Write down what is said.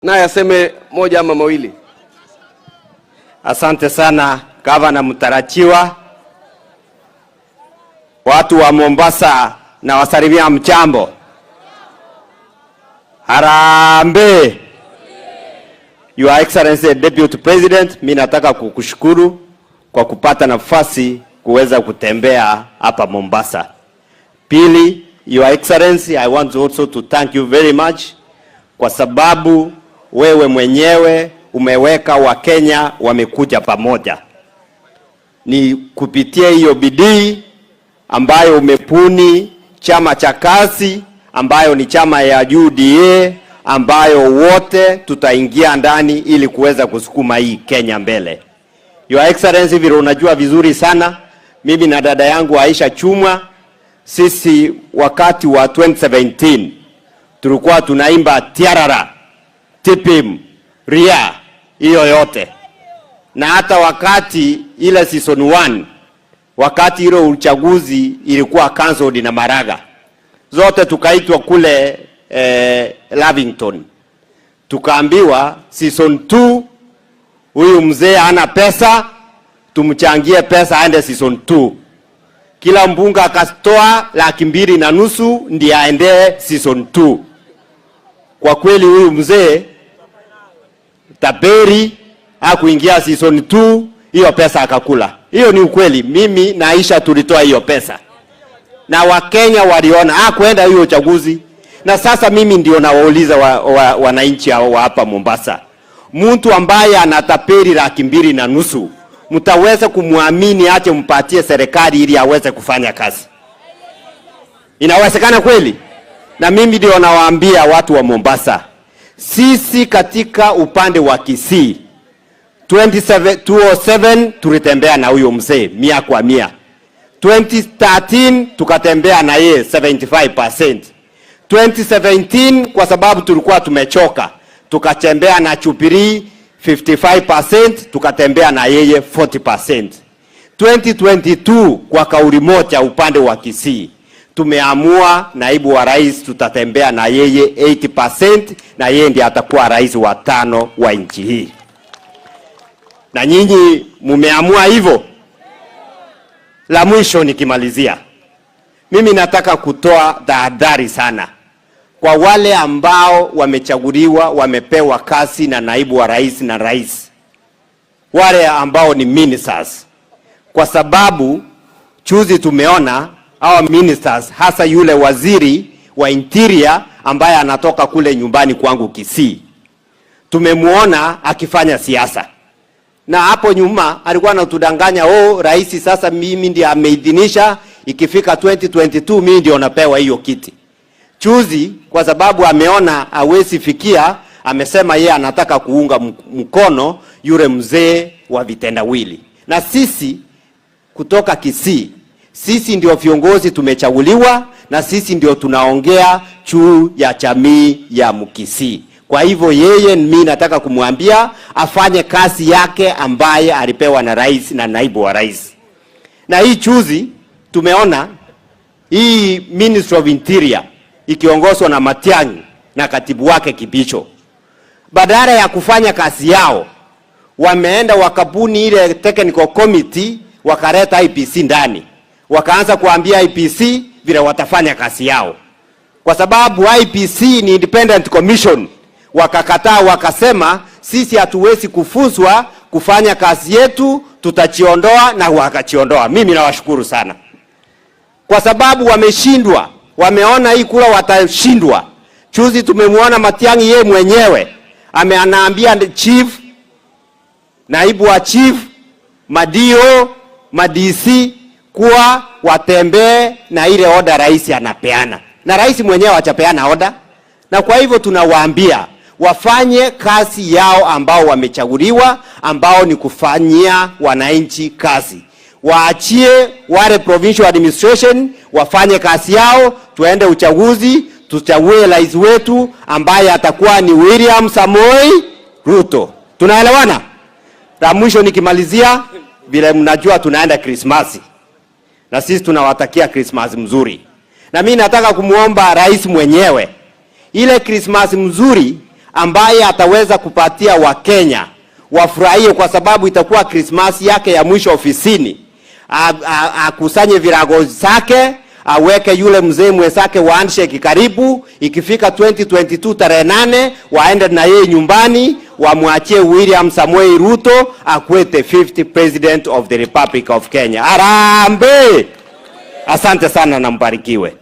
Naye aseme moja ama mawili. Asante sana, gavana mtarajiwa. Watu wa Mombasa na wasalimia, mjambo. Harambee. Your Excellency Deputy President, mi nataka kukushukuru kwa kupata nafasi kuweza kutembea hapa Mombasa. Pili, Your Excellency, I want also to thank you very much kwa sababu wewe mwenyewe umeweka Wakenya wamekuja pamoja. Ni kupitia hiyo bidii ambayo umebuni chama cha kazi ambayo ni chama ya UDA ambayo wote tutaingia ndani ili kuweza kusukuma hii Kenya mbele. Your Excellency, vile unajua vizuri sana, mimi na dada yangu Aisha Jumwa, sisi wakati wa 2017 tulikuwa tunaimba tiarara, tipim, ria, hiyo yote, na hata wakati ile season 1, wakati ile uchaguzi ilikuwa cancelled na Maraga, zote tukaitwa kule Lavington, tukaambiwa season 2 huyu mzee hana pesa, tumchangie pesa aende season 2. Kila mbunge akatoa 250,000 ndiye aende season 2. Kwa kweli huyu mzee taperi hakuingia season 2, hiyo pesa akakula. Hiyo ni ukweli. Mimi na Aisha tulitoa hiyo pesa na Wakenya waliona hakuenda hiyo uchaguzi. Na sasa mimi ndio nawauliza wananchi hao wa hapa Mombasa, mtu ambaye anatapeli 250,000 mtaweza kumwamini ache mpatie serikali ili aweze kufanya kazi? Inawezekana kweli? Na mimi ndio nawaambia watu wa Mombasa, sisi katika upande wa Kisii 27 207 tulitembea na huyo mzee 100%. 2013 tukatembea na yeye 75%. 2017 kwa sababu tulikuwa tumechoka, tukatembea na Jubilee 55%, tukatembea na yeye 40%. 2022 kwa kauli moja upande wa Kisii tumeamua naibu wa rais tutatembea na yeye 80%, na yeye ndiye atakuwa rais wa tano wa nchi hii. Na nyinyi mumeamua hivyo. La mwisho nikimalizia, mimi nataka kutoa tahadhari sana kwa wale ambao wamechaguliwa, wamepewa kazi na naibu wa rais na rais, wale ambao ni ministers, kwa sababu juzi tumeona hawa ministers, hasa yule waziri wa interior ambaye anatoka kule nyumbani kwangu Kisii, tumemuona akifanya siasa na hapo nyuma alikuwa anatudanganya, "Oh, rais sasa mimi ndiye ameidhinisha, ikifika 2022 mimi ndio napewa hiyo kiti." Juzi kwa sababu ameona hawezi fikia, amesema yeye anataka kuunga mkono yule mzee wa vitendawili. Na sisi kutoka Kisii, sisi ndio viongozi tumechaguliwa, na sisi ndio tunaongea juu ya jamii ya Mkisii. Kwa hivyo yeye, mimi nataka kumwambia afanye kazi yake ambaye alipewa na rais na naibu wa rais. Na hii juzi tumeona hii Ministry of Interior ikiongozwa na Matiang'i na katibu wake Kibicho, badala ya kufanya kazi yao wameenda wakabuni ile technical committee, wakaleta IEBC ndani, wakaanza kuambia IEBC vile watafanya kazi yao, kwa sababu IEBC ni independent commission. Wakakataa, wakasema sisi hatuwezi kufunzwa kufanya kazi yetu, tutachiondoa, na wakachiondoa. Mimi nawashukuru sana kwa sababu wameshindwa, wameona hii kura watashindwa. Juzi tumemwona Matiang'i yeye mwenyewe ameanaambia chief, naibu wa chief, maDO, maDC kuwa watembee na ile oda rais anapeana, na rais mwenyewe hajapeana oda. Na kwa hivyo tunawaambia wafanye kazi yao ambao wamechaguliwa, ambao ni kufanyia wananchi kazi. Waachie wale provincial administration wafanye kazi yao, tuende uchaguzi, tuchague rais wetu ambaye atakuwa ni William Samoei Ruto. Tunaelewana? La mwisho nikimalizia, vile mnajua tunaenda Krismasi na sisi tunawatakia Krismasi mzuri, na mimi nataka kumwomba rais mwenyewe ile Krismasi mzuri ambaye ataweza kupatia Wakenya wafurahie, kwa sababu itakuwa Krismasi yake ya mwisho ofisini. Akusanye virago zake, aweke yule mzee mwenzake wa handshake karibu. Ikifika 2022 tarehe 8, waende na yeye nyumbani, wamwachie William Samoei Ruto akuwe the 50 president of the Republic of Kenya. Harambee! Asante sana na mbarikiwe.